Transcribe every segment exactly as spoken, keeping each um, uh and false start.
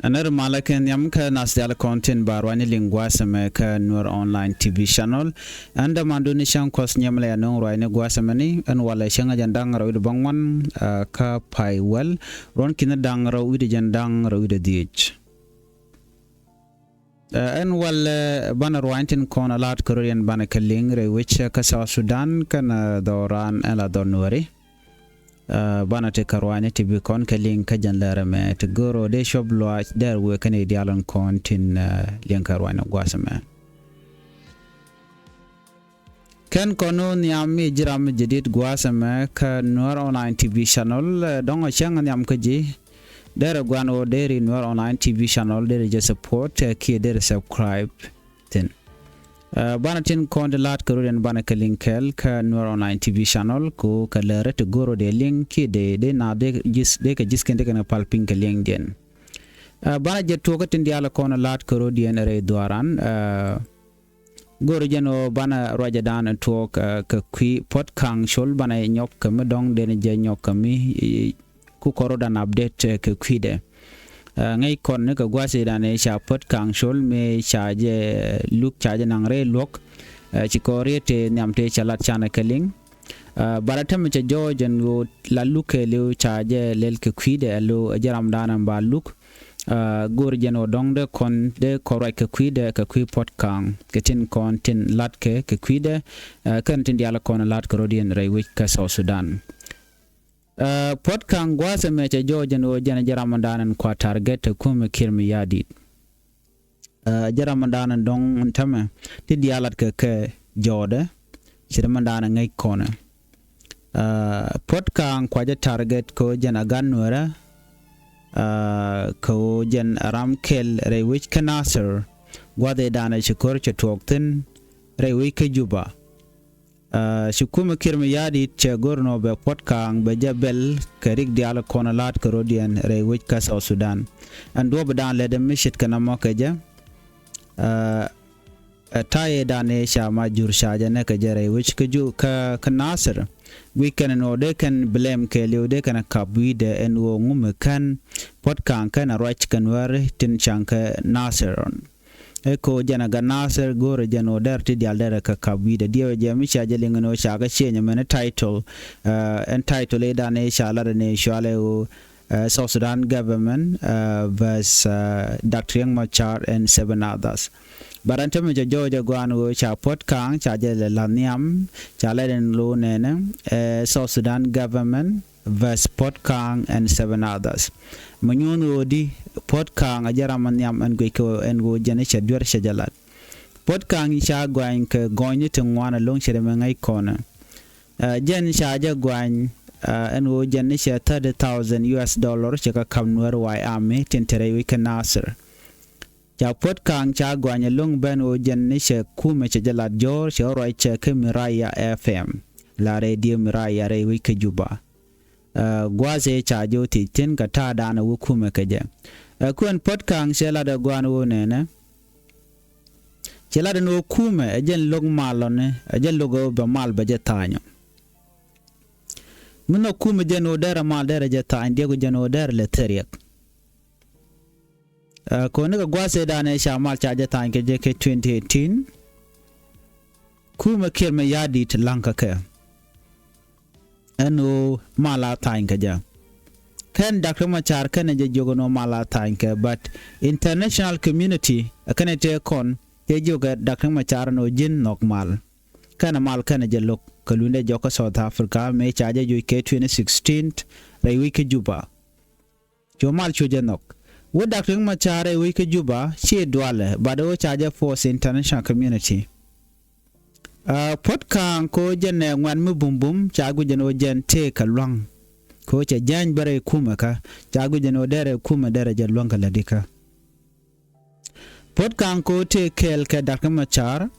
Ɛn ri malä kɛ nhiam kä nath diaal kɔn tin ba ruacni liŋ gua̱a̱th ɛmɛ kä Nuer Online T V channel. Ɛn dämandun ni cäŋ kuɔth nyɛmɛ lɛ ya nöŋ ruacni gua̱a̱th ɛmɛni, ɛn walɛ cäŋ a jɛn da̱ŋ rɛw wi̱cdɛ bäŋuan, ah, kä pay wäl. Ruɔ̱n ki̱n da̱ŋ rɛw wi̱cdɛ jɛn da̱ŋ rɛw wi̱cdɛ dhieec. Ah, ɛn walɛ, ah, banɛ ruacni tin kɔn a la̱a̱t kärɔ̱diɛn banɛ kɛ liŋ rɛy wec kä South Sudan kɛnɛ, ah, dhɔran ɛn la dhɔr Nuɛri. Ah, banɛ ti kɛ ruacni ti bi kɔn kɛ liŋ kä jɛn lɛr ɛmɛ ti go̱r ɔ dee cuɔp luaac dee wëë kɛn i̱ diaal in kɔn tin, ah, liŋ kɛ ruacni gua̱a̱th ɛmɛ. Kɛn kɔn wä nhiam mi ji̱ ram mi jadid gua̱a̱th ɛmɛ kä Nuer Online T V channel, ah, dɔ̱ŋ ɔ cäŋ nhiam kä ji̱. Derɛ gua̱n wä deri Nuer Online T V channel deri jɛ support, ah, kiɛ deri subscribe thi̱n. Ah, banɛ tin kɔn ti la̱a̱t kärɔ̱diɛn banɛ kɛ liŋ kɛɛl kä Nuer Online T V channel ku kɛ lɛr ti go̱r ɔ dee liŋ kiɛ dee, dee na dee ji̱th, dee kɛ ji̱th kɛn dee kɛn kɛ pal piny kɛ liŋdiɛn. Ah, banɛ jɛ tuɔɔk kä tin diaal kɔn la̱a̱t kärɔ̱diɛn rɛy dhuaran, ah, go̱r jɛn ɔ banɛ ruacɛ dan tuɔɔk, ah, kɛ kui̱ Puɔt Kaŋ Col banɛ nyɔk kɛ mi dɔ̱ŋ den jɛ nyɔk kɛ mi, eh, ku kɔr ɔ dan update, eh, kɛ kui̱dɛ. Ah, ŋäc kɔn ni kɛ gua̱a̱th i̱ dan i̱ ca Puɔt Kaŋ Col mi ca jɛ luk ca jɛ naŋ rɛy luɔ̱k, eh, ci kɔr riet tëë nhiam tëë ca lat canɛ kɛ liŋ. Ah, banɛ tämɛ cɛ jɔɔc ɛn ɣöö la luk kɛɛliw ca jɛ lɛl kɛ kui̱dɛ ɛ lo̱ ɛ jɛ ram dan ɛn ba luk. Ah, go̱r jɛn ɔ dɔ̱ŋ dee kɔn dee kɔn ruac kɛ kui̱dɛ kɛ kui̱ Puɔt Kaŋ kɛ tin kɔn tin la̱t kɛ kɛ kui̱dɛ, ah, kɛn tin diaal kɔn la̱t kärɔ̱diɛn rɛy wec kä South Sudan. Ah, Puɔt Kaŋ gua̱a̱th ɛmɛ cɛ jɔɔc ɛn ɣöö jɛn ɛ jɛ ram dan ɛn kua target ɛ kumɛ Kiir Mayardit. Ah, jɛ ram dan ɛn dɔ̱ŋ ɛn tämɛ ti diaal lat kɛ kɛ jɔɔdɛ ci ram dan ɛ ŋäc kɔnɛ. Ah, Puɔt Kaŋ kua jɛ target kɛ ɣöö jɛn a gan Nuɛrä, ah, kɛ ɣöö jɛn a ram kɛl rɛy wec kä Nasir gua̱a̱th ëë danɛ ci ko̱r cɛ tuɔɔk thi̱n rɛy wec kä Juba. Ah, ci kumɛ Kiir Mayardit cɛ go̱r nɔ bɛ Puɔt Kaŋ bɛ jɛ bɛl kɛ rik diaal kɔn la̱a̱t kärɔ̱diɛn rɛy wec kä South Sudan. Ɛn duɔ̱ɔ̱p dan lɛt mi ce̱tkɛ nɔmɔ kɛ jɛ. Ah, ɛ ta̱yɛ dan ëë ca ma jur ca jɛ nɛ kɛ jɛ rɛy wec kä Ju-, kä, kä Nasir. Guic kɛn ɛn ɣöö dee kɛn blame kɛɛliw dee kɛn kap wi̱i̱dɛ ɛn ɣöö ŋumɛ kän Puɔt Kaŋ kɛn a ruac kɛ Nuɛri tin caŋ kä Nasir. Ɛ ko jɛn a gat Nasir go̱o̱rɛ jɛn ɣöö dɛr ti diaal dɛr ɛ kɛ kap wi̱i̱dɛ diɛwɛ jɛ mi cia jɛ liŋ ɛn ɣöö ca kɛ change mɛn title. Ah, ɛn title ëë dan ëë ca lat ɛn ëë cualɛ ɣöö, ah, South Sudan government, ah, versus, ah, Doctor Riek Machar and seven others. But ɛn tämɛ cɛ jɔɔc ɛ gua̱a̱n ɣöö ca Puɔt Kaŋ ca jɛ lɛ la̱th nhiam ca lɛ den lo̱o̱ nɛnɛ, eh, South Sudan government versus Puɔt Kaŋ and seven others. Mi nyuɔ̱n ɣöö di Puɔt Kaŋ a jɛ ram nhiam ɛn guic kɛ ɛn ɣöö jɛn cɛ duer cɛ jɛ lat. Puɔt Kaŋ ca guany kɛ gɔny ni ti ŋuan ɛlɔ̱ŋ cɛ rɛ mɛ ŋäc kɔnɛ. Ah, jɛn ca jɛ guany, ah, ɛn ɣöö jɛn ni cɛ thirty thousand U S dollar cɛ kɛ kap Nuɛr White Army tin te rɛy wec kä Nasir. Ca Puɔt Kaŋ ca guany ɛlɔ̱ŋ ben ɣöö jɛn ni cɛ kumɛ cɛ jɛ lat jɔ̱ɔ̱r cɛ ruac cɛ kä Miraya F M. La radio Miraya rɛy wec kä Juba. Ah, gua̱a̱th ëë ca jɛ wä thiec thi̱n kɛ ta̱a̱ daanɛ wä kumɛ kɛ jɛ. Ah, kuɛn Puɔt Kaŋ cɛ lat ɛ gua̱a̱n ɣöö nɛnɛ. Cɛ lat ɛn ɣöö kumɛ ɛ jɛn lo̱k mal lɔni ɛ jɛn lo̱k ɣöö bɛ mal bɛ jɛ tha̱a̱nyɔ. Mi nhɔk kumɛ jɛn ɣöö derɛ mal derɛ jɛ tha̱a̱ny diɛk ɣöö jɛn ɣöö derɛ lɛ theriɛk. Ah, koni kɛ gua̱a̱th ëë danɛ ca mal ca jɛ tha̱a̱ny kɛ jɛ kɛ twenty eighteen. Kumɛ Kiir Mayardit la̱ŋ kä kɛ. Ɛn ɣöö mal a tha̱a̱ny kɛ jɛ. Kɛn Doctor Machar kɛnɛ jɛ jiök ɛn ɣöö mal a tha̱a̱ny kɛ, but international community ɛ kɛnɛ tëë kɔn tëë jiök ɛ Doctor Machar ɛn ɣöö ji̱n nhɔk mal. Kɛnɛ mal kɛnɛ jɛ lo̱k kɛ luundɛ jɔk kä South Africa mëë ca jɛ joc kɛ twenty sixteen rɛy wec kä Juba. Cu mal cu jɛ nhɔk. Wä Doctor Riek Machar ɛ wec kä Juba ci dualɛ, but wä ca jɛ force international community. Ah, Puɔt Kaŋ ko jɛn ɛ ŋuɛ̈t mi bumbum ca guic jɛn wä jɛn tëë kɛ lua̱ŋ. Ko cɛ jääny bärɛ kumɛ kä ca guic jɛn wä derɛ kumɛ derɛ jɛ lua̱ŋ kɛ lätdi kä. Puɔt Kaŋ ko tëë kɛɛl kɛ Doctor Machar.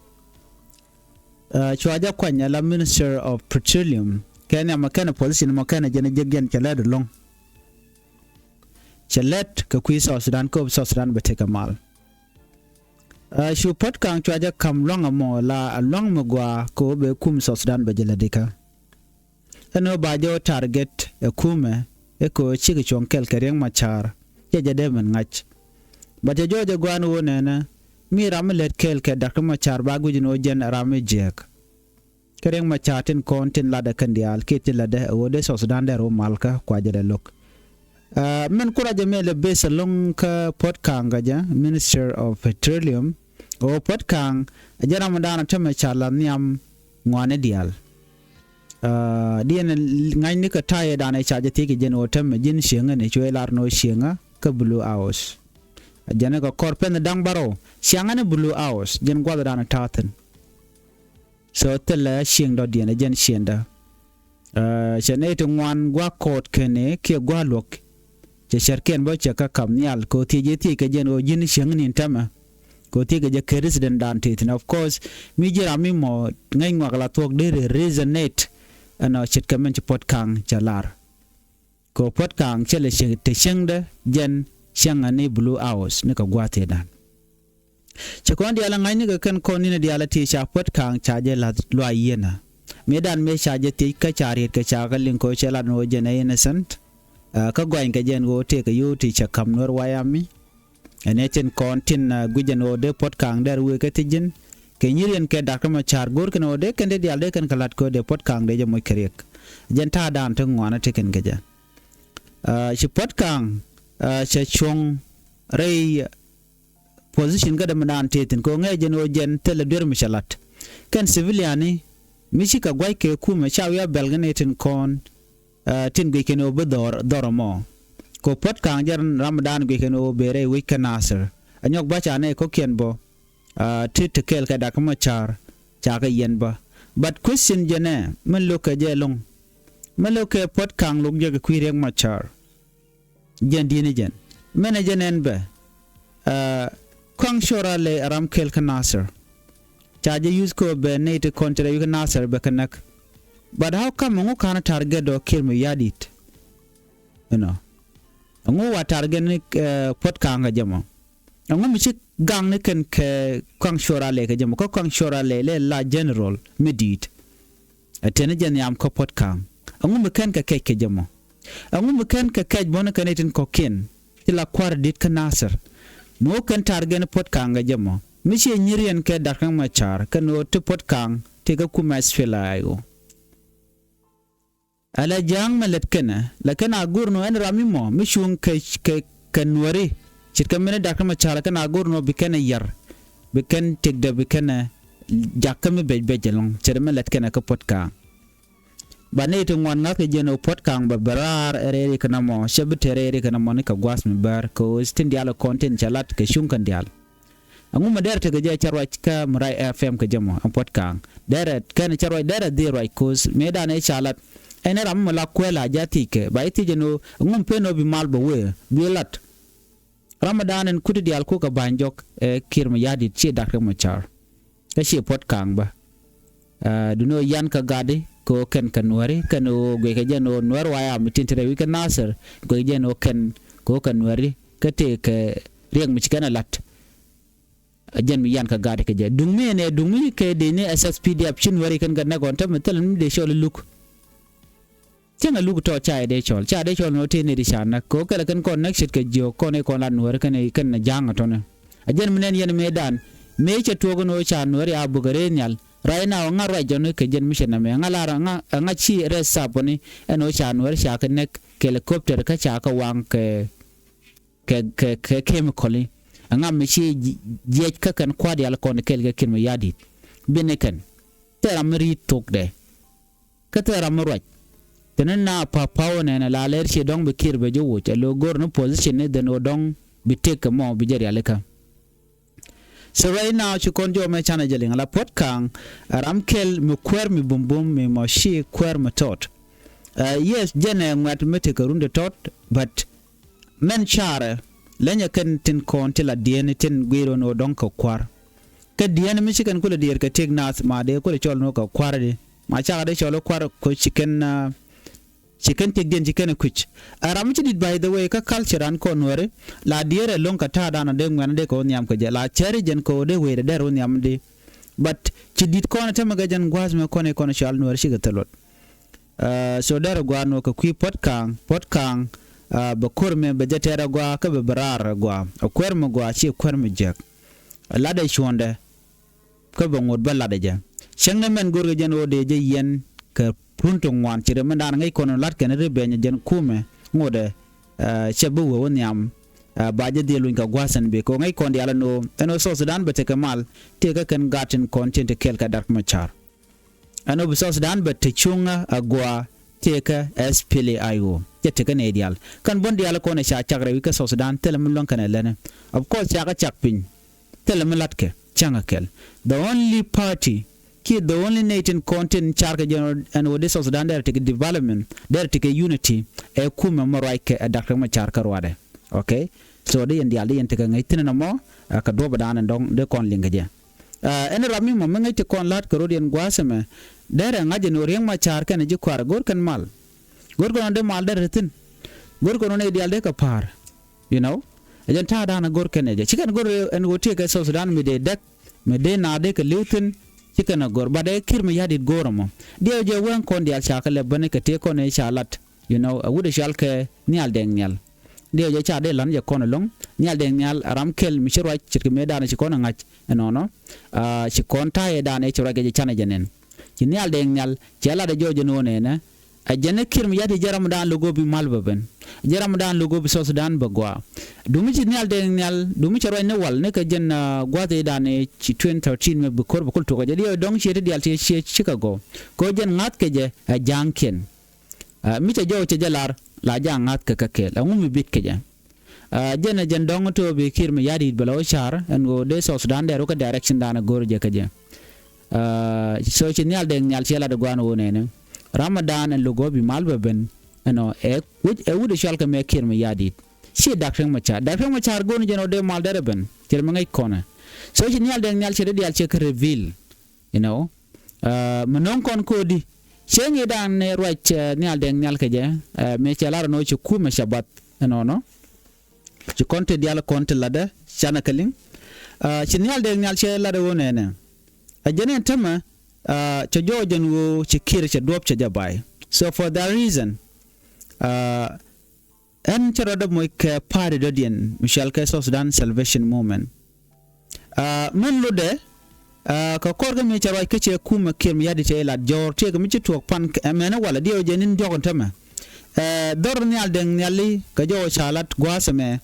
Ah, cua jɛ kuany ala Minister of Petroleum. Kɛn yamɛ kɛn position mɔ kɛn jɛn jɛ gɛn cɛ lɛt ɛlɔ̱ŋ. Cɛ lɛt kɛ kui̱ South Sudan kɛ South Sudan bɛ tekɛ mal. Ah, cu Puɔt Kaŋ cua jɛ ka̱m lua̱ŋ ɛmɔ la a lua̱ŋ mi gɔaa kɛ ɣöö bɛ kum South Sudan bɛ jɛ lätdi kä. Ɛn ɣöö ba jɛ wä target ɛ kumɛ ɛ kɛ ɣöö cikɛ cuɔ̱ŋ kɛl kɛ Riek Machar. Cɛ jɛ dee mɛn ŋa̱c. But cɛ jɔɔc ɛ gua̱a̱n ɣöö nɛnɛ mi ram mi lät kɛɛl kɛ Doctor Machar ba guic ni ɣöö jɛn ram mi jiääk. Kä Riek Machar tin kɔn tin latdɛ kɛn diaal kiɛ tin latdɛ ɛ ɣöö dee South Sudan dee rɔ mal kä kuacɛ dee lo̱k. Ɛ, min ku ruacɛ mëë lɛ bes ɛlɔ̱ŋ kä Puot Kaŋ kɛ jɛ, Minister of Petroleum, ɣöö Puot Kaŋ ɛ jɛn ram mi da̱a̱n ɔ tämɛ ca la̱th nhiam ŋuani diaal. Ɛ, diɛn ŋa̱cni kɛ ta̱yɛ da̱a̱n ɛ ca jɛ thiec kɛ jɛn ɣöö tämɛ ji̱n cieŋäni cuɛ lar ni ɣöö cieŋä kä Blue House. Ɛ jɛn kɛ kɔr pɛn da̱ŋ bärɔw ciaŋä ni Blue House jɛn gua̱th da̱a̱n ɛ ta̱a̱ thi̱n. So thilɛ cieŋ dɔ̱diɛn ɛ jɛn ciendä. Ɛ, cɛ nɛy ti ŋuan gua̱a̱k kɔɔt kɛnɛ kiɛ gua̱a̱k luɔ̱k. Cɛ cärkiɛn bä cɛ kä ka̱m nhial kɛ ɣöö thiec jɛ thiec kɛ jɛn ɣöö ji̱n cieŋ ni̱n tämɛ. Kɛ ɣöö thiec kɛ jɛ kɛ resident da̱a̱n tëë thi̱n. Of course mi ji̱ ram mi mɔ ŋäc ŋuak la thuɔ̱k dee resonate ɛnɔ ce̱tkɛ min ci Puot Kaŋ cɛ lar. Kɛ ɣöö Puot Kaŋ cɛ lɛ cieŋ te cieŋdä jɛn cieŋä ni Blue House ni kɛ gua̱a̱th tëëdan. Cɛ kɔn diaal ɛ ŋa̱cni kɛ kɛn kɔn ni̱n diaal ɛ ti ca Puot Kaŋ ca jɛ la̱th luaac yieenä. Mëëdan mëë ca jɛ thiec kä ca riet kɛ ca kä liŋ kɛ ɣöö cɛ lat ni ɣöö jɛn ɛ innocent. Ɛ, kä gɔany kɛ jɛn ɣöö tëëkɛ yio̱w ti cɛ ka̱m Nuɛr White Army. Ɛn ɛ tin kɔn tin, ɛ, guic jɛn ɣöö dee Puot Kaŋ dee rɛ wëë kä thiec ji̱n. Kɛ nyier yɛn kɛ Doctor Machar go̱o̱r kɛn ɣöö dee kɛn dee diaal dee kɛn kɛ la̱t kɛ ɣöö dee Puot Kaŋ dee jɛ moc kɛ riɛk. Jɛn ta̱a̱dan ti ŋuanä ti kɛn kɛ jɛ. Ɛ, ci Puot Kaŋ, ɛ, cɛ cuɔ̱ŋ rɛy position kä dämɛ daan tëë thi̱n kɛ ɣöö ŋäcɛ jɛn ɣöö jɛn thilɛ duer mi cɛ la̱t. Kɛn civilian ni mi cikɛ gua̱c kɛ kumɛ ca wi̱i̱ a bɛl kɛ nɛy tin kɔn, ɛ, tin guic kɛn ɣöö bi dhɔr, dhɔr ɛmɔ. Kɛ ɣöö Puot Kaŋ jɛn ram mi daan guic kɛn ɣöö bëë rɛy wec kä Nasir. Ɛ nyɔk ba ca nɛy kɔ̱kiɛn bä, ɛ, ti te kɛɛl kɛ Doctor Machar ca kɛ yɛn bä. But question jɛn ɛ min lo̱k kɛ jɛ ɛlɔ̱ŋ. Min lo̱k kɛ Puot Kaŋ lo̱k jɛ kɛ kui̱ Riek Machar. Jɛn di̱i̱ni jɛn. Mɛnɛ jɛn ɛn bɛ, ɛ, Kɔaŋ Cuɔl Ralɛ ɛ ram kɛl kä Nasir. Ca jɛ use kɛ bɛ nɛy ti kɔn cɛ rɛy wi̱i̱ kä Nasir bɛ kɛ näk. But how come ɛŋu ka̱n target ɔ Kiir Mayardit? You know. Ɛŋu wa target ni, ɛ, Puot Kaŋ kɛ jɛ mɔ? Ɛŋu mi ci gaŋ ni kɛn kɛ Kɔaŋ Cuɔl Ralɛ kɛ jɛ mɔ? Kä Kɔaŋ Cuɔl Ralɛ lɛ la general mi di̱i̱t. Ɛ teni jɛ nhiam kä Puot Kaŋ. Ɛŋu mi kɛn kɛ kɛc kɛ jɛ mɔ? Ɛŋu mi kɛn kɛ kɛc bɔni kɛn itin kɔ̱kiɛn ti la kua̱r dit kä Nasir? Ni wä kɛn target ni Puot Kaŋ kɛ jɛ mɔ. Mi ciɛ nyiriɛn kɛ Doctor Machar kɛn wä ti Puot Kaŋ ti kä kumɛ S P L A I O. Ala ja̱a̱ŋ mɛ lät kɛnɛ la kɛn a go̱r nɔ ɛn ram mi mɔ mi cuŋ kɛ, kɛ, kɛ Nuɛri. Ce̱tkɛ mɛn i̱ Doctor Machar kɛn a go̱r nɔ bi kɛn ɛ yar, bi kɛn tëkdɛ, bi kɛn ɛ jakä mi bɛc bɛc ɛlɔ̱ŋ. Ce̱t mɛ lät kɛnɛ kä Puot Kaŋ. Ba nɛy ti ŋuan ŋa̱th kɛ jɛn ɣöö Puɔ̱t Ka̱a̱ŋ bɛ bɛ raar ɛ rɛɛri kɛn ɛmɔ, cɛ bi te rɛɛri kɛn ɛmɔ ni kɛ gua̱a̱th mi bäär kɛ ɣöö tin diaal kɔn tin cɛ lat kɛ cuŋ kɛn diaal. Ɛŋu mi dɛr tekɛ jɛ cɛ ruac kä mi rac F M kɛ jɛ mɔ ɛn Puɔ̱t Ka̱a̱ŋ? Dɛrɛ kɛn cɛ ruac, dɛrɛ dhil ruac ko̱o̱th mëëdan ëë ca lat. Ɛn ɛ ram mi la kuɛl a ja̱ thiec kɛ, ba ji̱ thiec ɛn ɣöö ɛŋu mi pen ɣöö bi mal bɛ wëë bi lat. Ram mi daan ɛn kuti diaal kukɛ ba̱ny jɔk ɛ Kiir mi ya̱di̱t, ci Dak Riek Machar. Kä ci Puɔ̱t Ka̱a̱ŋ bä. Aa, duŋni ɣöö yan kä gatdi kɛ ɣöö kɛn kɛ Nuääri, kɛn ɣöö guic kɛ jɛn ɣöö Nuäär wa ya mi tin te rɛy wi̱c kä Nasir, guic kɛ jɛn ɣöö kɛn kɛ ɣöö kɛ Nuääri kä tëë kɛ riɛk mi ci kɛn ɛ la̱t. Ɛ jɛn mi yan kä gatdi kɛ jɛ. Duŋ mi ɛn ɛ duŋ mi kɛ dee ni S S P D F ci Nuääri kɛn kɛ näk ɣɔn te mi thil mi dee cɔl i̱ luk. Cäŋ ɛ luk tɔ̱ ca yɛ dee cɔl, ca dee cɔl ni ɣöö tëë nɛy ti ca näk. Kɛ ɣöö kɛlɛ kɛn kɔn näk ce̱tkɛ jiök kɔn i̱ kɔn la Nuääri kɛn, kɛn ja̱a̱ŋ ɛ tɔ̱nɛ. Ɛ jɛn mi nɛn yɛn mëëdan mëë cɛ tuɔɔk ɛn ɣöö ca Nuääri a bukɛ rɛy nhial. Right now ŋa̱ ruac jɔni kɛ jɛn mi cɛ nɛmɛ, ŋa̱ lar, ŋa̱, ŋa̱ ci rɛy thap ɔni ɛn ɣöö ca Nuääri ca kɛ näk kɛ helicopter kä ca kɛ waŋ kɛ kɛ, kɛ, kɛ chemical i̱. Ɛŋa mi ci jiɛc kä kɛn kua̱r diaal kɔn kɛɛl kɛ Kiir mi ya̱di̱t. Bini kɛn. Thil ram mi ri̱i̱t thokdɛ. Kä thil ram mi ruac. Teni na pa̱ pa̱w nɛn ɛ la lɛr ci dɔ̱ŋ bi Kiir bɛ ji̱ woc. Ɛ lo̱ go̱r ni position ni dhen ɣöö dɔ̱ŋ bi tëk kɛ mɔ bi jɛ rialikä. So right now ci kɔn jɔmɛ canɛ jɛ liŋ la Puɔ̱t Ka̱a̱ŋ ɛ ram kɛl mi kuäär mi bumbum mi mɔ ci kuäär mi tɔt. Ɛ, yes, jɛn ɛ ŋuɛ̈t mi tekɛ run ti tɔt, but mɛn carɛ lɛnyɛ kɛn tin kɔn ti la dieen tin gui̱i̱r ɣän ɣöö dɔ̱ŋ kɛ kua̱r. Kä dieen mi ci kɛn kulɛ diɛɛr kɛ tëk nath ma dee kulɛ cɔl ni ɣöö kɛ kua̱r di. Ma cakɛ dee cɔl i̱ kua̱r kɛ ci kɛn, aa, ci kɛn tëkdiɛn ci kɛn ɛ kui̱c. Ɛ ram mi ci di̱t, by the way, kä culture an kɔn Nuääri la diɛɛr ɛlɔ̱ŋ kɛ ta̱a̱dan ɔ dee ŋuɛ̈n dee kɛ wä nhiam kɛ jɛ. La cäri jɛn kɛ ɣöö dee wecdɛ dee rɔ nhiam di. But ci di̱t kɔn ɛ tämɛ kɛ jɛn gua̱a̱th mɛ kɔn i̱ kɔn cɔal Nuääri cikɛ thil luɔt. Aa, so derɛ gua̱a̱r nɔ kɛ kui̱ Puɔ̱t Ka̱a̱ŋ, Puɔ̱t Ka̱a̱ŋ, Bɛ ko̱r mɛ bɛ jɛ tɛɛr agɔaa kä bɛ bɛ raar agɔaa. Ɛ kuäär mi gɔaa ci kuäär mi jiäk. Latdɛ cuɔ̱ndɛ kä bɛ ŋot bä latdɛ jɛ. Cäŋ ni mɛn go̱rkɛ jɛn ɣöö dee jɛ yɛn kɛ run ti ŋuan ci ri mindan ŋäc kɔn lat kɛn ri bɛny jɛn kumɛ ŋotdɛ. Cɛ bi wee wä nhiam. Ba jɛ dhil luny kɛ gua̱a̱th ɛn bi kɛ ɣöö ŋäc kɔn diaal ɛn ɣöö ɛn ɣöö South Sudan bɛ tekɛ mal tëëkä kɛn gat tin kɔn tin ti kɛɛl kɛ Dr. Machar. Ɛn ɣöö bi South Sudan bɛ te cuŋä agua tëëkä S P L A I O. Cɛ tekɛ nɛy diaal kɛn buɔ̱n diaal kɔn ɛ ca cak rɛy wi̱c kä South Sudan thilɛ mi luäŋ kɛn ɛ lɛnɛ. Of course cakɛ cak piny. Thilɛ mi latkɛ cäŋ ɛ kɛl. The only party kiɛ the only nɛy tin kɔn tin carkɛ jɛn ɛn ɣöö di South Sudan derɛ tekɛ development, derɛ tekɛ unity, ɛ kumɛ mɔ ruackɛ ɛ Dr. Machar kä ruadɛ. Okay. So di yɛn diaal di yɛn tekɛ ŋäc thi̱n ɛn ɛmɔ. Ɛ kɛ duɔ̱pɛ daanɛ dɔ̱ŋ di kɔn liŋ kɛ jɛ. Ɛn ram mi mɔ mi ŋäc ti kɔn la̱t kɛ rot yɛn gua̱a̱th ɛmɛ. Derɛ ŋa̱c ɛn ɣöö Riek Machar kɛnɛ ji̱ kua̱r go̱r kɛn mal. Go̱r kɔn ɔ dee mal derɛ thi̱n. Go̱r kɔn ɔ nɛy diaal dee kɛ pa̱a̱r. You know. Ɛ jɛn ta̱a̱ da̱a̱n a go̱r kɛn ɛ jɛ ci kɛn go̱r ɛn ɣöö tiek kɛ South Sudan mi dee däk mi dee naath dee kɛ li̱w thi̱n. Ci kɛn a go̱r bat ɛ Kiir Mayardit go̱r ɛmɔ. Diɛw jɛ wee kɔn diaal ca kɛ lɛ bäni kɛ tëë kɔn ɛ ca lat. You know, a wut ɛ cɔal kɛ Nhial Dɛŋ Nhial. Diɛw jɛ ca dee la̱n jɛ kɔn ɛlɔ̱ŋ. Nhial Dɛŋ Nhial a ram kɛl mi ci ruac ce̱tkɛ mëë da̱a̱n ci kɔn ɛ ŋa̱c ɛnɔnɔ. Ci kɔn ta̱a̱ ɛ da̱a̱n ɛ ci ruac kɛ jɛ canɛ jɛ nɛn. Ci Nhial Dɛŋ Nhial cɛ lat ɛ jɔɔc ɛn ɣöö nɛnɛ. Ɛ jɛn ɛ Kiir Mayardit jɛ ramdan lo̱k go̱o̱p bi mal bɛ ben. Jɛ ramdan lo̱k go̱o̱p bi South Sudan bɛ gɔaa. Dumi ci Nhial Dɛŋ Nhial dumi cɛ ruac ni wal ni kɛ jɛn gua̱th i̱ dan i̱ ci twenty thirteen mɛ bi ko̱r bɛ kul tuɔk ɛ jɛ diɛ dɔ̱ŋ ciɛ ti diaal ti ciɛ cikɛ gɔw. Kɛ ɣöö jɛn ŋa̱th kɛ jɛ ɛ ja̱a̱ŋkiɛn. Mi cɛ jɔw cɛ jɛ lar la ja̱a̱ŋ ŋa̱th kɛ kɛ kɛɛl ɛŋu mi bit kɛ jɛ. Jɛn ɛ jɛn dɔ̱ŋ to̱o̱p i̱ Kiir Mayardit bɛ la wä ca̱r ɛn ɣöö dee South Sudan dɛɛr wä kɛ direction dan ɛ go̱o̱r jɛ kɛ jɛ. So ci Nhial Dɛŋ Nhial ciɛ lat ɛ gua̱a̱n ɣöö nɛnɛ. Ramadan ɛn lo̱k ɣöö bi mal bɛ ben ɛnɔ ɛ wut ɛ cɔal kɛ mɛ Kiir Mayardit. Ci Dr. Riek Machar, Dr. Riek Machar go̱o̱n jɛn ɣöö dee mal derɛ ben. Cɛ mɛ ŋäc kɔnɛ. So ci Nhial Dɛŋ Nhial cɛ dee diaal cɛ kɛ reveal. You know. Mi no̱o̱ŋ kɔn ko̱di. Cɛ ŋi̱i̱c dan nɛ ruac Nhial Dɛŋ Nhial kɛ jɛ. Mëë cɛ lar ɛn ɣöö ci kumɛ cɛ bath ɛnɔnɔ. Ci kɔn ti diaal kɔn ti latdä canɛ kɛ liŋ. Ci Nhial Dɛŋ Nhial cɛ lat ɛ ɣöö nɛnɛ. Ɛ jɛn ɛn tämɛ cɛ jɔɔc ɛn ɣöö ci Kiir cɛ duɔ̱ɔ̱p cɛ jɛ bay. So for that reason, ɛn cɛ rɔɔdɛ moc kɛ party dɔ̱diɛn mi cɔal kɛ South Sudan Salvation Movement. Min lotdɛ kɛ kɔr kä mi cɛ ruac kä cɛ kumɛ Kiir Mayardit cɛ lat jɔɔr tiɛɛk mi ci tuɔɔk pan ɛmɛn ɛ walɛ diɛw jɛ ni̱n diɔ̱k ɛn tämɛ. Dhɔr Nhial Dɛŋ Nhiali kɛ jɔw ca lat gua̱a̱th ɛmɛ.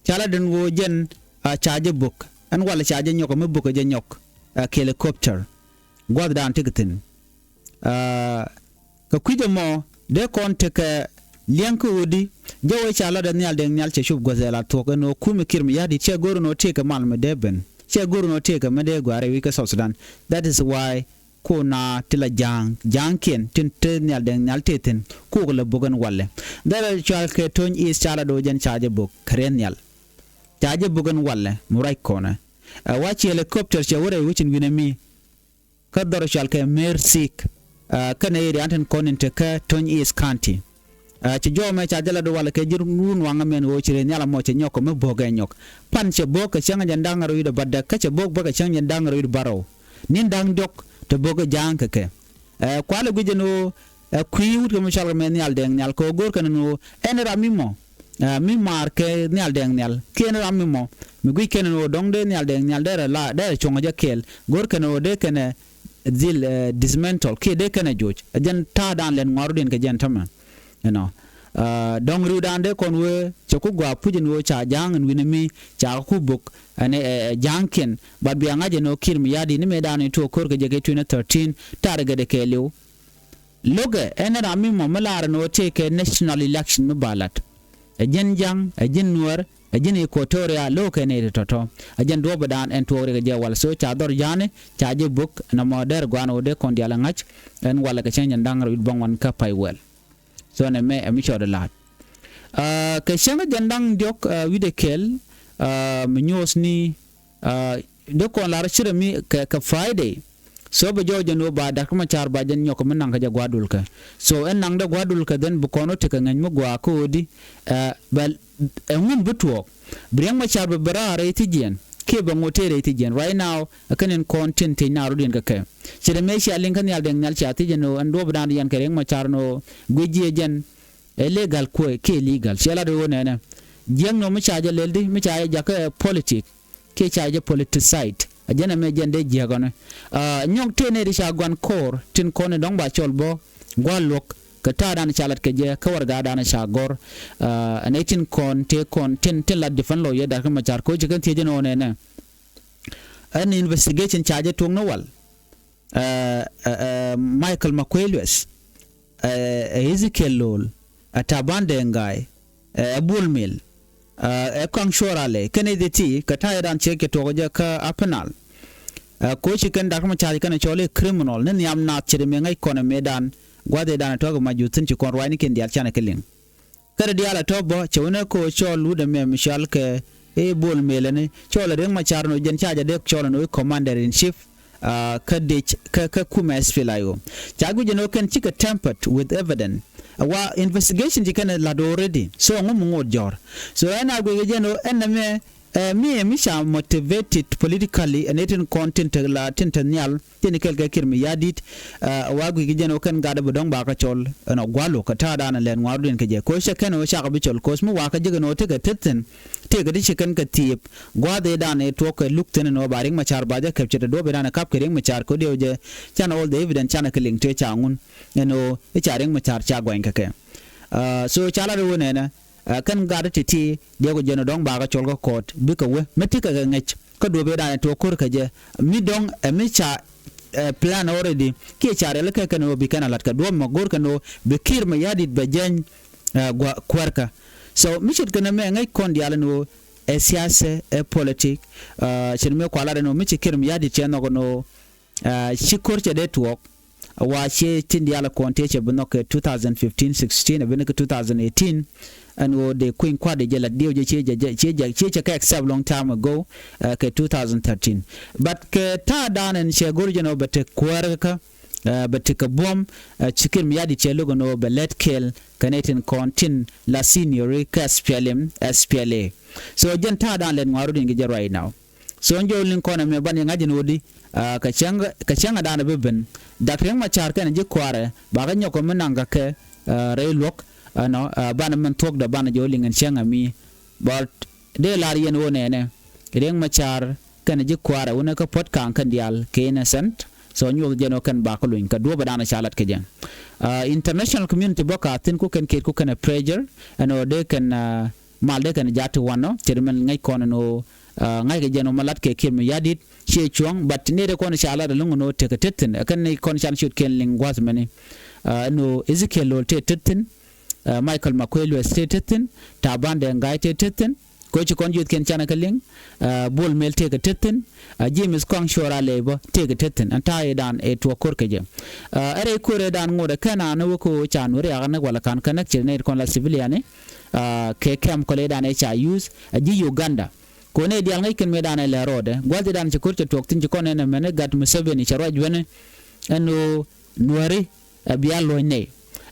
Ca lat ɛn ɣöö jɛn a ca jɛ bök ɛn walɛ ca jɛ nyɔk ɛmɛ bök ɛ jɛ nyɔk. Ɛ helicopter gua̱thdan tekɛ thi̱n. Kɛ kui̱c ɛmɔ dee kɔn tekɛ liɛŋ kä ɣöödi. Jɛ wee ca lat ɛ Nhial Dɛŋ Nhial cɛ cup guäth ɛ la thuɔ̱k ɛn ɣöö kumɛ Kiir Mayardit cɛ go̱r ɛn ɣöö tëëkɛ mal mi dee ben cɛ go̱r ɛn ɣöö tëëkɛ mi dee gua̱a̱r ɛ wi̱c kä South Sudan. That is why kuna ti la ja̱a̱ŋ ja̱a̱ŋkiɛn tin te Nhial Dɛŋ Nhial tëë thi̱n kuk la bök ɛn walɛ. That is cɔal kɛ Tony East ca la do̱o̱ jɛn ca jɛ bök kɛ rɛn nhial. Ca jɛ bök ɛn walɛ mi ruac kɔnɛ. Ɛ wa ci helicopter cɛ wä rɛy wecin wi̱nɛ mi. Kä dhɔr cɔal kɛ Mer Sik. Kɛnɛ area an tin kɔn in te kä Tony East County. Ci jɔw mɛ ca jɛ la du walɛ kɛ ji̱ run waŋä mɛn ɣöö ci rɛy nhial amɔ cɛ nyɔk kɛ mi bo̱o̱k ɛ nyɔk. Pan cɛ bo̱o̱k kɛ cäŋ jɛn da̱ŋ rɛw wi̱cdɛ bädɛ kä cɛ bo̱o̱k bä kɛ cäŋ jɛn da̱ŋ rɛw wi̱cdɛ bärɔw. Ni̱n da̱ŋ diɔ̱k te bo̱o̱k ɛ ja̱a̱ŋ kɛ kɛ. Kualɛ guic ɛn ɣöö ɛ kui̱ wut kɛ mi cɔal kɛ mɛ Nhial Dɛŋ Nhial kɛ ɣöö go̱o̱r kɛn ɛn ɣöö ɛn ram mi mɔ. Mi maar kɛ Nhial Dɛŋ Nhial kiɛ ɛn ram mi mɔ mi guic kɛn ɛn ɣöö dɔ̱ŋ dee Nhial Dɛŋ Nhial derɛ la derɛ cuɔ̱ŋ jɛ kɛɛl go̱o̱r kɛn ɛn ɣöö dee kɛn ɛ dhil dismantle kiɛ dee kɛn ɛ joc ɛ jɛn ta̱a̱dan lɛn ŋɔarudiɛn kɛ jɛn tämɛ. Ɛnɔ dɔ̱ŋ ri̱wdan dee kɔn wee cɛ ku gɔaa puc ɛn ɣöö ca ja̱a̱ŋ ɛn wi̱n ɛmi ca ku bök ɛn ɛ ja̱a̱ŋkiɛn. Bat bia ŋa̱c ɛn ɣöö Kiir Mayardit ni mëëdan in tuɔɔk ko̱r kɛ jɛ kɛ twenty thirteen ta̱rɛ gɛdɛ kɛɛliw. Lo̱kɛ ɛn ram mi mɔ mi laar ɛn ɣöö tëëkɛ national election mi ba la̱t. Ɛ ji̱n ja̱ŋ ɛ ji̱n nuäär ɛ ji̱n Equatoria lo̱kɛ nɛy ti tɔ̱tɔ̱. Ɛ jɛn duɔ̱ɔ̱pdan ɛn tuɔɔk riɛk ɛ jɛ wal so ca dhɔr ja̱a̱ni ca jɛ bök nɔmɔ dɛr gua̱a̱n ɣöö dee kɔn diaal ɛ ŋa̱c. Ɛn walɛ kɛ cäŋ jɛn da̱ŋ rɛw wi̱cdɛ bäŋuan kä pay wɛl. So nɛ mɛ ɛ mi cɔɔdɛ la̱a̱t. Kɛ cäŋ jɛn da̱ŋ diɔ̱k wi̱cdɛ kɛl mi nyuɔ̱thni. Dee kɔn lar cirɛ mi kɛ Friday. So bɛ jɔɔc jɛn ɣöö ba Dr. Machar ba jɛn nyɔk mi naŋ kɛ jɛ gua̱a̱r dulkɛ. So ɛn naŋdɛ gua̱a̱r dulkɛ then bi kɔn wä tekɛ ŋäc mi gɔaa kä ɣöödi. Bɛ ɛŋu mi bi tuɔɔk bi Riek Machar bɛ bɛ raar rɛy thi̱jiɛn kiɛ bɛ ŋot tëë rɛy thi̱jiɛn right now. Ɛ kɛn in kɔn tin thiec naar rɔ̱diɛn kɛ kɛ ci dee mëë cia liŋ kä Nhial Dɛŋ Nhial cia thi̱c ɛn ɣöö ɛn duɔ̱ɔ̱pdan yɛn kɛ Riek Machar ɛn ɣöö guic jiɛ jɛn. Ɛ legal kuɛ kiɛ illegal. Ciɛ lat ɣöö nɛnɛ jiäk nɔ mi ca jɛ lɛl di mi ca jɛ jakä ɛ politic kiɛ ca jɛ politicide. A jɛn ɛmɛ jɛn dee jiäk ɔni. Nyɔk tëë nɛy ti ca gua̱n ko̱r tin kɔn in dɔ̱ŋ ba cɔl bä gua̱l luɔ̱k kɛ ta̱a̱dan ca lat kɛ jɛ kä warɛgadan ca gɔ̱r. Ɛn ɛ tin kɔn tëë kɔn tin tin lat defend lawyer Doctor Machar kɛ ɣöö ci kɛn thiec ɛn ɣöö nɛnɛ ɛn investigation ca jɛ tuɔ̱k ni wal. Ɛ, ɛ, ɛ, Michael Makuei Lueth, ɛ, ɛ, Ezekiel Lol, ɛ, Taban Deng Gai, ɛ, ɛ, Bol Mel, ɛ, ɛ, Kɔaŋ Cuɔr Alɛ, kɛn ɛ dhiti kɛ ta̱yɛ dan ciek cɛ tuɔk jɛ kä Upper Nile. Ɛ, koci kɛn dak mɛ ca̱c kɛn ɛ cɔl i̱ criminal ni nhiam naath ce̱t mëë ŋäc kɔn ɛ mëë dan gua̱th ɛ dan ɛ tɔ̱k ɛ mac juthin ci kɔn ruacni kiɛn diaal canɛ kɛ liŋ. Kärɛ diaal a tɔ̱ bä cɛ wänɛ ko̱ cɔl wut ɛmɛ mi cɔal kɛ i̱ Bol Mel ɛni cɔl ɛ Riek Machar ɛn ɣöö jɛn ca jɛ dee cɔl ɛn ɣöö i̱ commander in chief, ah, kä dec kä, kä kumɛ S P L A I O. Ca guic ɛn ɣöö kɛn cikɛ tempered with evidence. Wa investigation ci kɛn ɛ la̱t already. So ɛŋu mi ŋot jɔ̱ɔ̱r. So ɛn a guic kɛ jɛn ɣöö ɛn ɛmɛ, eh, mi ɛ mi ca motivated politically ɛn ɛ tin kɔn tin te la tin te nhial. Tin kɛl kɛ Kiir Mayardit, ah, wa guic kɛ jɛn ɣöö kɛn gat bi dɔ̱ŋ bakä cɔl ɛn ɔ gua̱lu kɛ ta̱a̱dan lɛn ŋuarudiɛn kɛ jɛ. Ko̱ cɛ kɛn ɣöö cakɛ bi cɔl ko̱ mi wakä ji̱ kɛn ɣöö tekɛ tethin. Tekɛ ti ci kɛn kɛ thiëëp gua̱a̱th ëëdan ëë tuɔɔk kɛ luk thi̱n ɛn ɣöö ba Riek Machar ba jɛ kɛp ce̱t ɛ duɔ̱p ëëdan ɛ kap kɛ Riek Machar kɛ ɣöö diɛw jɛ canɛ all the evidence canɛ kɛ liŋ tëë ca ŋun ɛn ɣöö i̱ ca Riek Machar ca guany kɛ kɛ. Ah, so ca lat ɣöö nɛnɛ, ah, kɛn gat ti̱ti̱ diɛw kɛ jɛn ɣöö dɔ̱ŋ bakä cɔl kä court bikɛ wee mi tekɛ kɛ ŋäc. Kä duɔ̱p ëëdan ɛ tuɔɔk ko̱r kɛ jɛ mi dɔ̱ŋ ɛ mi ca, eh, plan already kiɛ ca riɛl kɛ kɛn ɣöö bi kɛn a la̱t kɛ duɔ̱p mɛ go̱r kɛn ɣöö bi Kiir Mayardit bɛ jɛny, eh, gua̱ kuäärkä. So mi ce̱tkɛ nɛmɛ ŋäc kɔn diaal ɛn ɣöö ɛ siasa ɛ politic, ah, ce̱t mëë kua lat ɛn ɣöö mi ci Kiir Mayardit cɛ nhɔk ɛn ɣöö, ah, ci ko̱r cɛ dee tuɔɔk. Wa ciɛ tin diaal kɔn tëë cɛ bi nhɔk kɛ two thousand fifteen sixteen ɛ bi ni kɛ two thousand eighteen. Ɛn ɣöö dee kui̱ny kua̱r dee jɛ lat diɛw jɛ ciɛ jɛ ciɛ jɛ ciɛ cɛ kɛ accept long time ago, eh, kɛ two thousand thirteen. But kɛ ta̱a̱dan ɛn cɛ go̱r jɛn ɣöö bɛ te kuäär kä, eh, bɛ te kɛ buɔ̱m, eh, ci Kiir Mayardit cɛ lo̱k ɛn ɣöö bɛ lät kɛɛl kɛ nɛy tin kɔn tin la senior kä S P L M, S P L A. So jɛn ta̱a̱dan lɛt ŋuarudiɛn kɛ jɛ right now. So jɔw liŋ kɔn ɛmɛ ban yɛ ŋa̱c ɛn ɣöö di, ah, kɛ cäŋ, kɛ cäŋ ɛ da̱a̱n ɛ bi ben. Dak Riek Machar kɛnɛ ji̱ kua̱rɛ bakɛ nyɔk kɛ mi naŋ kɛ kɛ, ah, rɛy luɔ̱k, ah, nɔ, ah, banɛ min thuɔ̱kdɛ banɛ jɔw liŋ ɛn cäŋ ɛmi. But dee lar yɛn ɣöö nɛnɛ Riek Machar kɛnɛ ji̱ kua̱rɛ wunɛ kä puɔ̱t ka̱a̱ŋ kɛn diaal kɛ innocent. So nyuɔth jɛn ɣöö kɛn bakä luny kɛ duɔ̱ɔ̱p ɛ da̱a̱n ɛ ca lat kɛ jɛ. Ah, international community bä ka thi̱n ku kɛn kiɛt ku kɛnɛ pressure ɛn ɣöö dee kɛn, ah, mal dee kɛn jaat ti wanɔ ce̱t min ŋäc kɔn ɛn ɣöö, ah, ŋa̱ckɛ jɛn ɣöö ma lat kɛ Kiir Mayardit ciɛ cuɔ̱ŋ, but nɛy ti kɔn ca lat ɛlɔ̱ŋ ɛn ɣöö tekɛ tethin, ɛ kɛn nɛy kɔn can ciöt kɛn liŋ gua̱th mɛni. Ah, ɛn ɣöö Ezekiel Lol tëë tethin, ah, Michael Makuei Lueth tëë tethin, Taban Deng Gai tëë tethin, koci kɔn jiöthkiɛn canɛ kɛ liŋ, ah, Bol Mel tëë kɛ tethin, ah, James Kɔaŋ Cuɔr Alɛ bä tëë kɛ tethin, ɛn ta̱a̱ ëëdan ëë tuɔɔk ko̱r kɛ jɛ. Ah, ɛ rɛy ko̱r ëëdan ŋot ɛ kɛn an ɛ wä ko̱ ca Nuɛri yakä näk walɛ ka̱n kä näk ce̱t nɛy ti kɔn la civilian ni, ah, kɛ kɛm kɔlɛ dan ɛ ca use a ji̱ Uganda. Kɔn ɛ diaal ŋäc kɛn mëë dan ɛ lɛ rɔɔdɛ gua̱th ëë dan cɛ ko̱r cɛ tuɔɔk thi̱n ci kɔn ɛn ɛmɛn ɛ gat Museveni cɛ ruac wɛni ɛn ɣöö Nuɛri ɛ bia luɔ̱c nɛy.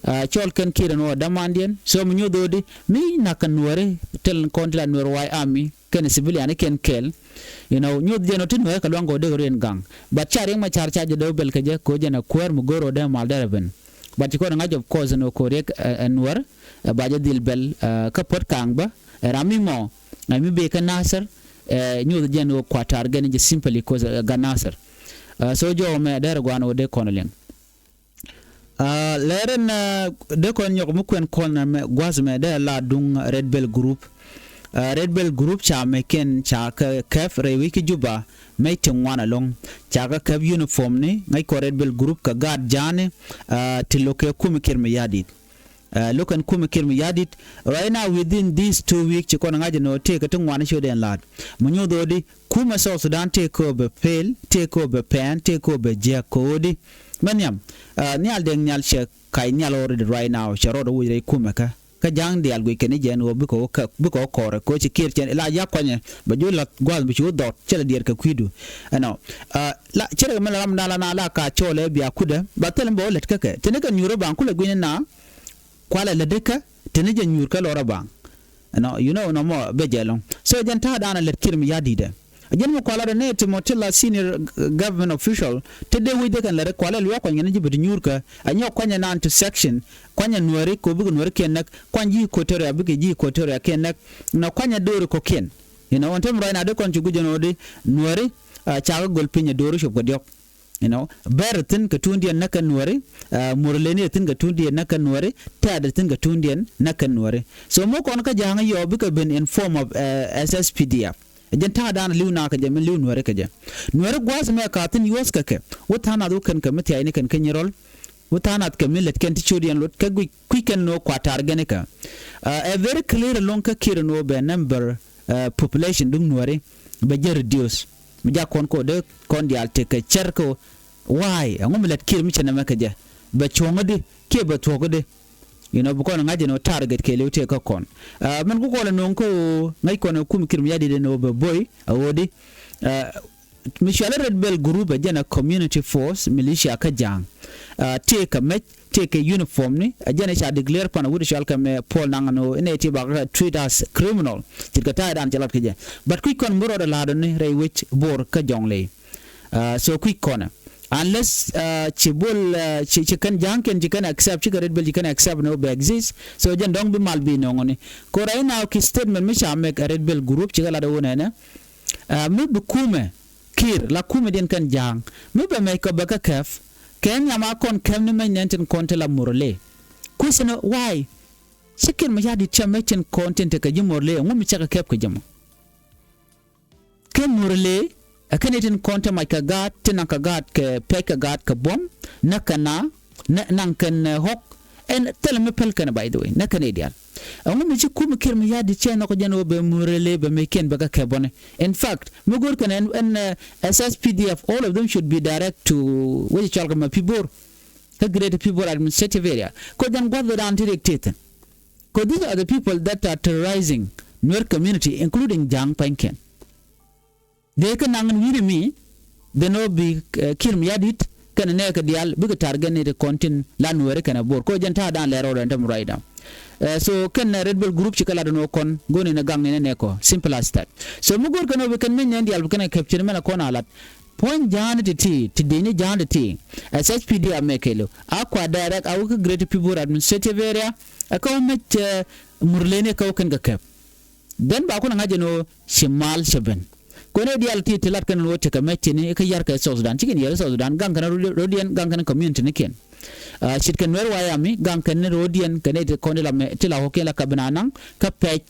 Ah, cɔl kɛn Kiir ɛn ɣöö dämandiɛn. So mi nyuɔth ɣöö di mi na̱k kɛ Nuɛri tɛl kɔn ti la Nuɛr White Army kɛn civilian kɛn kɛɛl. You know, nyuɔth jɛn ɣöö ti Nuɛri kɛ luaŋ kɛ ɣöö dee kɛ riɛn gaŋ. But ca Riek Machar ca jɛ dee wä bɛl kɛ jɛ kɛ ɣöö jɛn ɛ kuäär mi go̱o̱r ɣöö dee mal dee rɛ ben. But ci kɔn ɛ ŋa̱c of course ɛn ɣöö kɛ Riek, eh, ɛ Nuɛr, eh, ba jɛ dhil bɛl, eh, kä puɔ̱t ka̱a̱ŋ bä, eh, ram mi mɔ, eh, mi bëë kä Nasir, eh, nyuɔth jɛn ɣöö kua̱ta̱r gɛn jɛ simply cause, eh, gat Nasir. Eh, so jɔw mɛ dee rɛ gua̱a̱n ɣöö dee kɔn liŋ. Ah, lɛr ɛn, eh, dee kɔn nyɔk mi kuɛn kɔn mɛ gua̱th mɛ dee la duŋ Red Belt Group. Ah, Red Belt Group ca mɛ kɛn ca kɛ kɛp rɛy wi̱c kä Juba mɛ ti ŋuan ɛlɔ̱ŋ. Ca kɛ kɛp uniform ni ŋäc kɔn Red Belt Group kɛ gaat ja̱a̱ni, ah, ti lo̱k kɛ kumɛ Kiir Mayardit. Ah, lo̱k kɛn kumɛ Kiir Mayardit. Right now within these two weeks ci kɔn ŋa̱c ɛn ɣöö tëëkɛ ti ŋuan ciötdɛn la̱a̱t. Mi nyuɔth ɣöö di kumɛ South Sudan tëëkɛ ɣöö bɛ pel, tëëkɛ ɣöö bɛ pɛn, tëëkɛ ɣöö bɛ jiäk kɛ ɣöö di. Mɛ nhiam, ah, Nhial Deng Nhial cɛ kac nhial already right now, cɛ rɔɔdɛ woc rɛy kumɛ kä. Kä ja̱a̱ŋ diaal guic kɛn i̱ jɛn ɣöö bikɛ wä kɛ, bikɛ wä kɔrɛ kɛ ɣöö ci Kiir cɛn ila jiak kuanyɛ bɛ ji̱ lath gua̱a̱th bi ci wä dhɔt cɛ lɛ diɛɛr kɛ kui̱du. Ɛnɔ, ah, la cɛ rɛ mɛ la ram dan la na la ka cɔɔlɛ bia kudɛ ba thil mi bɛ wä lät kä kɛ. Tini kɛ nyuur rɔ baŋ kulɛ gui̱n ina kualɛ lät kä tini jɛ nyuur kä lɔrä baŋ. Ɛnɔ, you know, nɔmɔ bɛ jɛ lɔŋ. So jɛn ta̱a̱ dan a lät Kiir Mayardit ɛ. Jɛn mi kualä dɛ nɛ ti mɔ ti la senior government official ti dee wi̱c dee kɛn lɛ ri kualɛ luɔk kuany kɛn ji̱ bɛ ti nyuurkä. A nyɔk kuanyɛ naan ti section, kuanyɛ nuääri kɛ bikɛ nuääri kiɛn näk, kuany ji̱ Equatoria bikɛ ji̱ Equatoria kiɛn näk. Na kuanyɛ doori kɔkiɛn. You know, ɛn tɛm ruac na dee kɔn ci guic ɛn ɣöö di nuääri, ah, cakɛ gol piny ɛ doori cop kɛ diɔ̱k. You know, bɛr thi̱n kɛ tuundiɛn näk kɛ nuääri, ah, Murleni thi̱n kɛ tuundiɛn näk kɛ nuääri, Tɛ̈t thi̱n kɛ tuundiɛn näk kɛ nuääri. So mi kɔn kä Ja̱a̱ŋ yɔ bikɛ ben in form of, eh, S S P D F. Jɛn ta̱a̱dan li̱w na kɛ jɛ mi li̱w nuääri kɛ jɛ. Nuääri gua̱a̱th mɛ ka thi̱n yuɔ̱th kɛ kɛ. Wä tha̱a̱ŋ nath wä kɛn kɛ mi thia̱cni kɛn kä nyirɔl. Wä tha̱a̱ŋ nath kɛ mi lät kɛn ti ciötdiɛn lot kɛ guic kui̱c kɛn ni wä kua̱r ta̱r gɛn kɛ. Ah, ɛ very clear ɛlɔ̱ŋ kä Kiir ni wä bɛ number, ah, population duŋ nuääri bɛ jɛ reduce. Mi jak kɔn kɛ wä dee kɔn diaal tekɛ cär kɛ wä. Why? Ɛŋu mi lät Kiir mi cɛ nɛmɛ kɛ jɛ? Bɛ cuɔ̱ŋädi kiɛ bɛ thuɔ̱kädi? You know, bi kɔn ŋa̱c ɛn ɣöö target kɛɛliw tëë kä kɔn. Ah, mɛn ku kɔn ɛ no̱o̱ŋ kä ɣöö ŋäc kɔn ɛ kum Kiir Mayardit ɛn ɣöö bɛ boy, a ɣöödi. Ah, mi cɔal i̱ Red Belt Group ɛ jɛn ɛ community force militia kä Ja̱a̱ŋ. Ah, tëë kɛ mec, tëë kɛ uniform ni, ɛ jɛn ɛ ca declare pan ɛ wut cɔal kɛ mɛ Paul Nang ɛn ɣöö inɛ ti bakɛ treat as criminal. Ce̱tkɛ ta̱a̱dan cɛ lat kɛ jɛ. But kui̱c kɔn mi rɔɔdɛ la̱a̱dɔni rɛy wec Bor kä Jɔŋley. Ah, so kui̱c kɔnɛ. Unless, ah, ci Bol, ah, ci, ci kɛn Ja̱a̱ŋkiɛn ci kɛn accept, ci kɛ Red Belt ci kɛn accept ni wä bɛ exist. So jɛn dɔ̱ŋ bi mal bi nɔŋɔni. Ko right now ki statement mi ca mɛk a Red Belt Group ci kɛ lat wä nɛnɛ. Ah, mi bi kumɛ Kiir la kumɛ diɛn kɛn Ja̱a̱ŋ. Mi bɛ mɛc kɔ bɛ kä kɛp. Kɛ nyam a kɔn kɛp ni mɛc nɛn tin kɔn ti la Murle. Question why? Ci Kiir Mayardit cɛ mɛc tin kɔn tin te kɛ ji̱ Murle. Ŋu mi cɛ kɛ kɛp kɛ ji̱ mɔ? Kä Murle, ɛ kɛn itin kɔn te mac kɛ gaat, ti naŋ kɛ gaat kɛ pɛc kɛ gaat kɛ buɔ̱m, nä kɛ na, nä naŋ kɛn, eh, ɣɔ̱k, ɛn thilɛ mi päl kɛn, by the way, nä kɛn i̱ diaal. Ɛŋu mi ci kum Kiir Mayardit cɛ nhɔk jɛn ɣöö bɛ Murle bɛ mec kiɛn bɛ kɛ kɛ buɔ̱ni. In fact, mi go̱o̱r kɛn ɛn, ɛn, eh, S S P D F, all of them should be direct to wec cɔal kɛ ma Pibor. Kä Greater Pibor Administrative Area. Kɔ jɛn gua̱th dan ti rik ti thi̱n. 'Cause these are the people that are terrorizing Nuer community, including Ja̱a̱ŋ pa̱nykiɛn. Dee kä naŋ wi̱ni mi, dee nɔ bi, eh, Kiir Mayardit kɛnɛ nɛɛkɛ diaal bikɛ target ni ti kɔn tin la Nuɛri kɛnɛ Bor. Kɔ jɛn ta̱a̱ da̱a̱n lɛr rɔɔdɛ ɛn tämɛ ruacdan. Eh, so kɛn, eh, Red Belt Group cikɛ lat ɛn ɣöö kɔn go̱o̱r ni nɛ gaŋ ni nɛ nɛɛkɔ. Simple as that. So mi go̱o̱r kɛn ɣöö bi kɛn mi nɛn diaal bi kɛn kɛ kɛp cin mɛn ɛ kɔn a lat. Puɔ̱ny Ja̱a̱ŋ ni ti̱ti̱, ti dee ni Ja̱a̱ŋ ti̱ti̱. S S P D A mɛ kɛɛliw. A kua direct a wä kä Greater Pibor Administrative Area. Ɛ kä wä mec, eh, Murleni ɛ kä wä kɛn kɛ kɛp. Then ba kun ŋa̱c ɛn ɣöö ci mal cɛ ben. Kuɛn ɛ diaal ti ti lat kɛn ɣöö tekɛ mɛ ti̱ni kä yar kɛ South Sudan. Cikɛn yar South Sudan gaŋ kɛn rodiɛn, gaŋ kɛn community ni kiɛn. Ah, cit kɛn Nuɛr White Army gaŋ kɛn rodiɛn kɛn ɛ ti kɔn ti la mɛ, ti la ɣɔ̱kiɛn la ka ben a naŋ kä pɛc,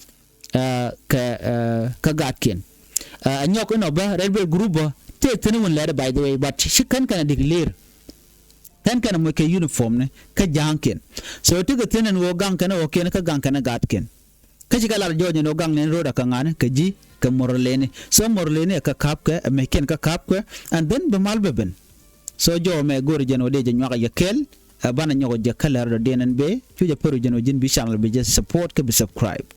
ah, kɛ, ah, kä gaatkiɛn. Ah, nyɔk inɔ bä Red Belt Group bä tëë thi̱n wun lɛr, by the way, but ci kɛn kɛn a declare. Kɛn kɛn a moc kɛ uniform ni kä Ja̱a̱ŋkiɛn. So tikɛ thi̱n ɛn ɣöö gaŋ kɛn ɣɔ̱kiɛn kä gaŋ kɛn gaatkiɛn. Kä cikɛ lat jɔɔc ɛn ɣöö gaŋ nɛn ro̱o̱dɛ kɛ ŋa̱ni kɛ ji̱ kɛ Murleni. So Murleni ɛ kä ka̱pkɛ, ɛ mɛckiɛn kä ka̱pkɛ, and then bi mal bɛ ben. So jɔɔc mɛ go̱o̱rɛ jɛn ɣöö dee jɛ nyuak ɛ jɛ kɛɛl, ɛ banɛ nyɔk ɛ jɛ kä lɛr dɔ̱diɛn ɛn bee, cu jɛ pär jɛn ɣöö ji̱n bi channel bi jɛ support kä bi subscribe.